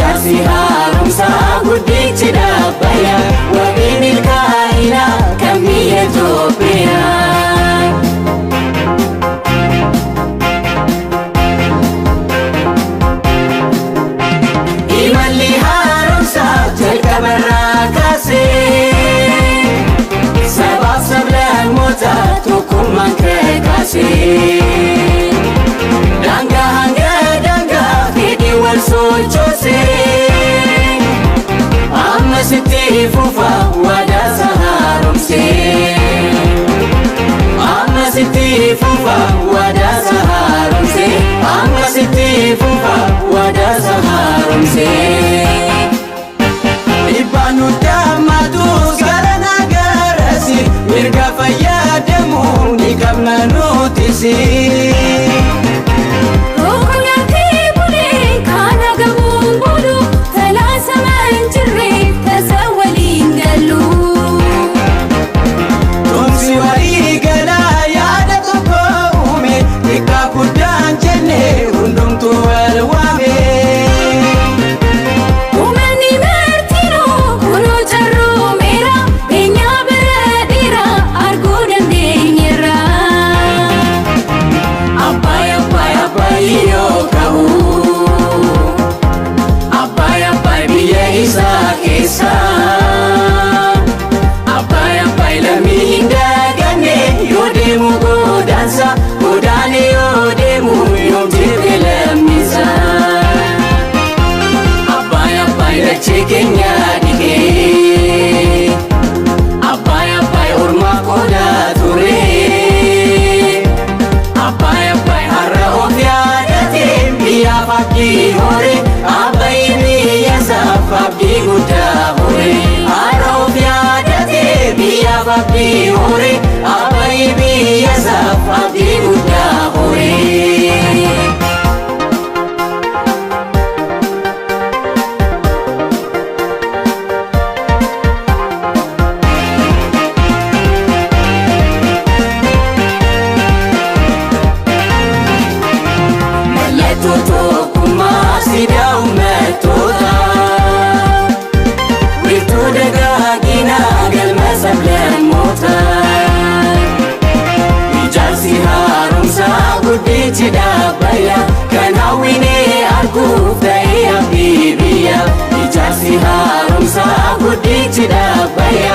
Ijaarsi haaromsaa guddichi dhaabbaya, wabii milkaa'inaa kan biyya Itoophiyaa. Imalli haaromsaa jalqabarraa kaasee sabaaf sablammoota tokkummaan kakaasee daangaa hanga daangaa fedhii wal sochoosee ammas itti fufa waadaa haaromsee. Ammas itti fufa waadaa haaromsee. Ammas itti fufa waadaa haaromsee. Dhiibbaan nutti hammaatus gara nagarasi, mirga fayyadamuu ni qabna nutis. Tokko nyaatee bulee kana gabuun bulu falaasama hin jirre tasa waliin galu. Tumsi walii galaa yaada tokko uume, xiqqaa guddaan jenne hundumtuu wal waame. Uummanni martinuu kunuu carroomeera, beenyaa bara dheeraa arguu dandeenyeerra. Abbaay, abbaay, abbaay yoo ka'u, abbaay, abbaay biyya isaa keessa, abbaay, abbaay lammii hin daganne yoo deemu godaansa, godaane yoo deemu yoom jirre lammisa. Abbaay, abbaay dachee keenya dhiqee, abbaay, abbaay ormaa qoodaa ture. Abbaay, abbaay har'a of yaadate biyyaaf abdii hore, abbaay biyya isaaf abdii guddaa hore. Har'a of yaadate biyyaaf abdii hore, abbaay biyya isaaf abdii guddaa hore. Mallattoo tokkummaa siidaa uummattoota, wiirtuu dagaaginaa galma sablammoota. Ijaarsi haaromsaa guddichi dhaabbaya, kan hawwinee arguuf ta'ee abdii biyya. Ijaarsi haaromsaa guddichi dhaabbaya.